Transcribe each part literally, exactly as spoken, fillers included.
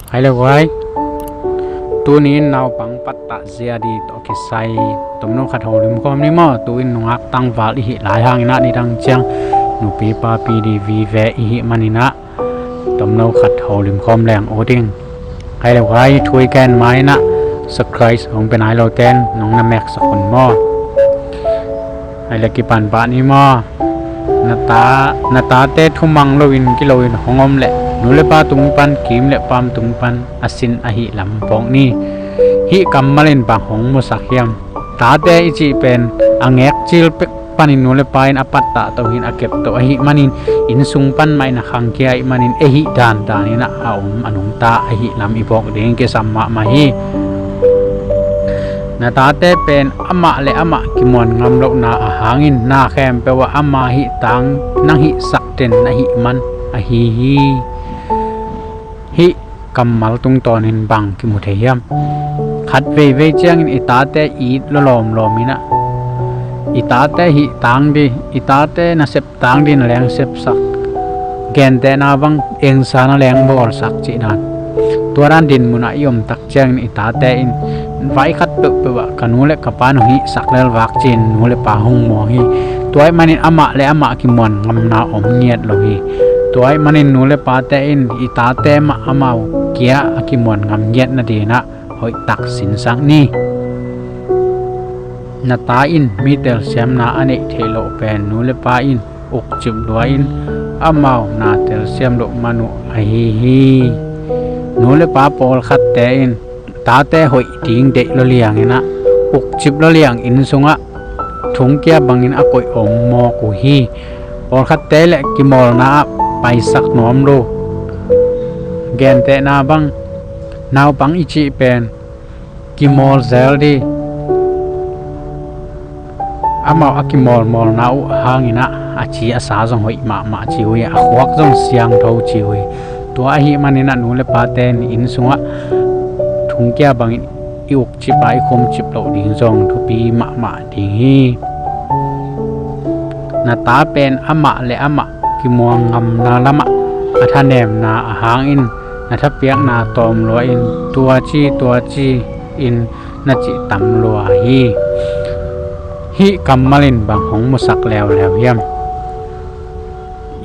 Hai le guai. Tuni in naupang pattah zia di tawh kisai tomno khat holim khawm ni maw. Tu in nungak tangval i hih lai hangin ah nidang ciang nupi papi di vive i hih manin ah tomno khat holim khawm leng uh ding. Hai le guai, thu i gen ma in ah subscribe hong pia nai lote'n nong na meksak un maw. Hai le kipan pah ni maw. Na ta, na tate thumang loin kilo in hong om leh nu le pa tung pan, kim le paam tung pan a sin ahih lam phawk ni. Hih kammal in bang hong musak hiam? Tate i cih pen a ngek cil pek panin nu le pa in a pattah to hi in a kep to ahih manin, innsung pan mah in a khangkhia ahih manin, ei hih dandan in ah a om a nungta ahih lam i phawk ding kisam mahmah hi. Na tate pen amah le amah kimuan ngam lohna a hangin na khempeuh ah ama hih tang nang hih sak den na hih man ahi hi. Hih kammal tungtawnin bang kimu thei hiam? Khat veivei ciangin i tate it lawlawm lawm in ah, i tate hih tang di, i tate nasep tang di na leng sepsak, gentehna bang engsa na leng bawlsak cih dan. Tua dan dinmun ah i om tak ciangin i tate in vai khat peuhpeuh ah ka nu le ka pa nong hihsak lel vak ci-in nu le pa hong muang hi. Tua ahih manin amah le amah kimuan ngamna om ngiat lo hi. Tua ahih manin nu le pate in i tate mah amau kia a kimuan ngam ngiat nading in ah hoihtak sinsak ni. Na ta in mi telsiamna a neih theih loh pen nu le pa in ukcip lua in amau na telsiam loh man uh ahi hi. Nu le pa pawlkhatte in tate hoih ding deih lawliang in ah, ukcip lawliang inn sungah thungkia bangin a koih om mawk uh hi. Pawlkhatte le kimawlna ah paisak nuam lo. Gentehna bang naupang i cih pen kimawl zel di. Amau a kimawlmawlna uh hangin ah a ci a sa zong hoih mahmah ci uh hi, a khuak zong siangtho ci uh hi. Tua ahih manin ah nu le pate in inn sungah thungkia bangin i ukcip a i khumcip loh ding zong thupi mahmah ding hi. Na ta pen amah le amah kimuang ngamna lamah a thanemna a hangin na thapiakna tawm lua in tua ci tua ci in na cih tam lua hi. Hih kammal in bang hong musak leuleu hiam?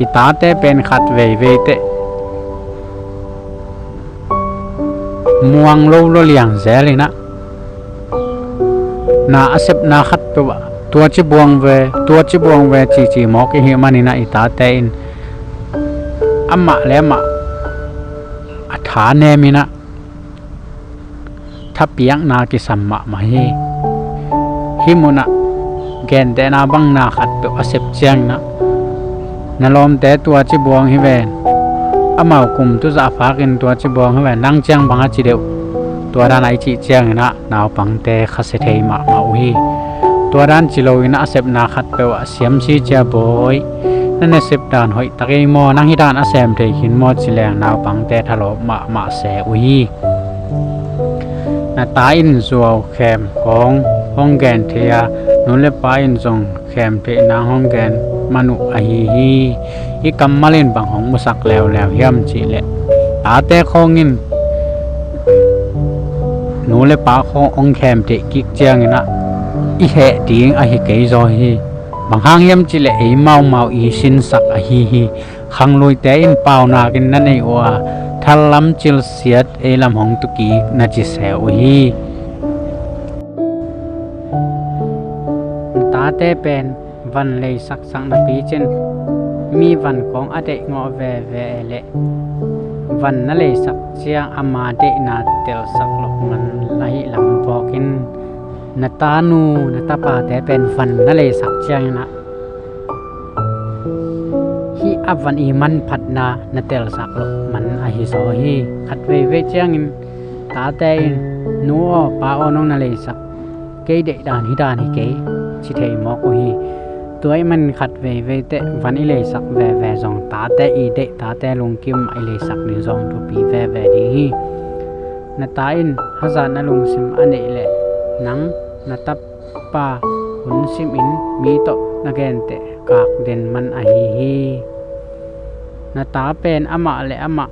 I tate pen khat veivei teh muang lo lawliang zel in ah, na a sepna khat peuh ah tua ci buang ve, tua ci buang ve cici mawk i hih manin ah i tate in amah le amah a thanem in ah thapiakna kisam mahmah hi. Hih munah gentehna bang na khat peuh a sep ciangin ah na lawmte tua ci buang hi ven, amau kum tuzah a phakin tua ci buang hi ven, nang ciang bang a ci deuh, tua dan a i cih ciangin ah naupangte khasia thei mahmah uh hi. Tua dan ci loin ah a sepna khat peuh ah siamsi cia bawi, na nasep dan hoih tak ei maw, nang hih dan a sem thei khin maw ci leng naupangte thalawp mahmah se uh hi. Na ta in zuau khem khawng hong gen thei a, nu le pa in zong khem theih nang hong gen man uh ahi hi. Hih kammal in bang hong musak leuleu hiam cih leh tate khawng in nu le pa khawng hong khem theih kik ciangin ah i heh ding ahi kei zaw hi. Bang hang hiam cih leh ei maumau i sinsak ahi hi. Khangluite in paunakin na nei uh a, thallam cilsiat ei lam hong tukik na ci se uh hi. Tate pen van leisak sak napi cin mi van khawng a deih ngawh veve leh van na leisak ciang ama deihna telsak loh man ahi lam phawkin na tanu na tapate pen van na leisak ciangin ah hih a van i manphatna na telsak loh man ahi zaw hi. Khat veivei ciangin tate in nu aw pa aw nong na leisak kei deih dan hih dan hi kei ci thei mawk uh hi. Tua ahih manin khat veivei teh van i leisak veve zong tate i deih tate lungkim ah i leisak ding zong thupi veve ding hi. Na ta in hazatna lungsim a neih leh nang na tapa hun simin mi tawh na genteh kak den man ahi hi. Na ta pen amah le amah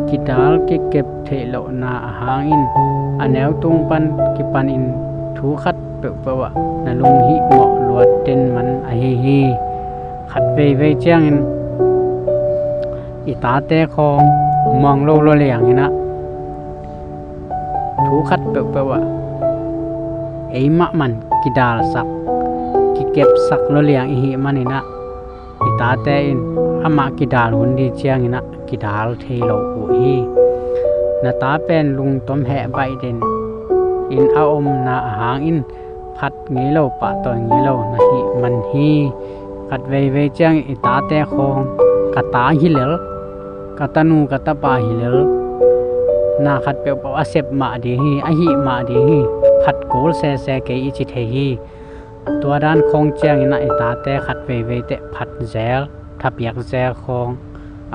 ki kidal kikep theih lohna ahangin a neu tung pan kipanin thu khat peuhpeuh ah na lunghihmawh luat den man ahi hi. Khat veivei ciangin i tate khawng muang lo lua liangin ah thu khat peuhpeuh ah eimah man kidalsak, kikepsak lua liang i hih manin ah i tate in amah kidal hun ding ciangin ah kidal thei lo uh hi. Na ta pen lungtom heh baih den in a omna ahangin phat ngei lo, pahtawi ngei lo na hih man hi. Khat veivei ciangin i tate khawng ka ta hi lel, ka tanu ka tapa hi lel, na khat peuhpeuh a sep mah ding hi, a hih mah ding hi, phat kul sese kei i ci thei hi. Tua dan khawng ciangin ah i tate khat veivei teh phat zel, thapiak zel khawng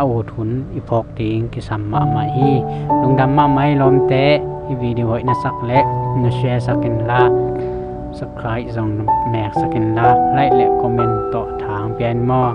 a ut hun i phawk ding kisam mahmah hi. Lungdam mahmah hi lawmte. I video hoih na sak leh na share sak inla, subscribe zong na mek sak inla, like le comment tawh thang pia in maw.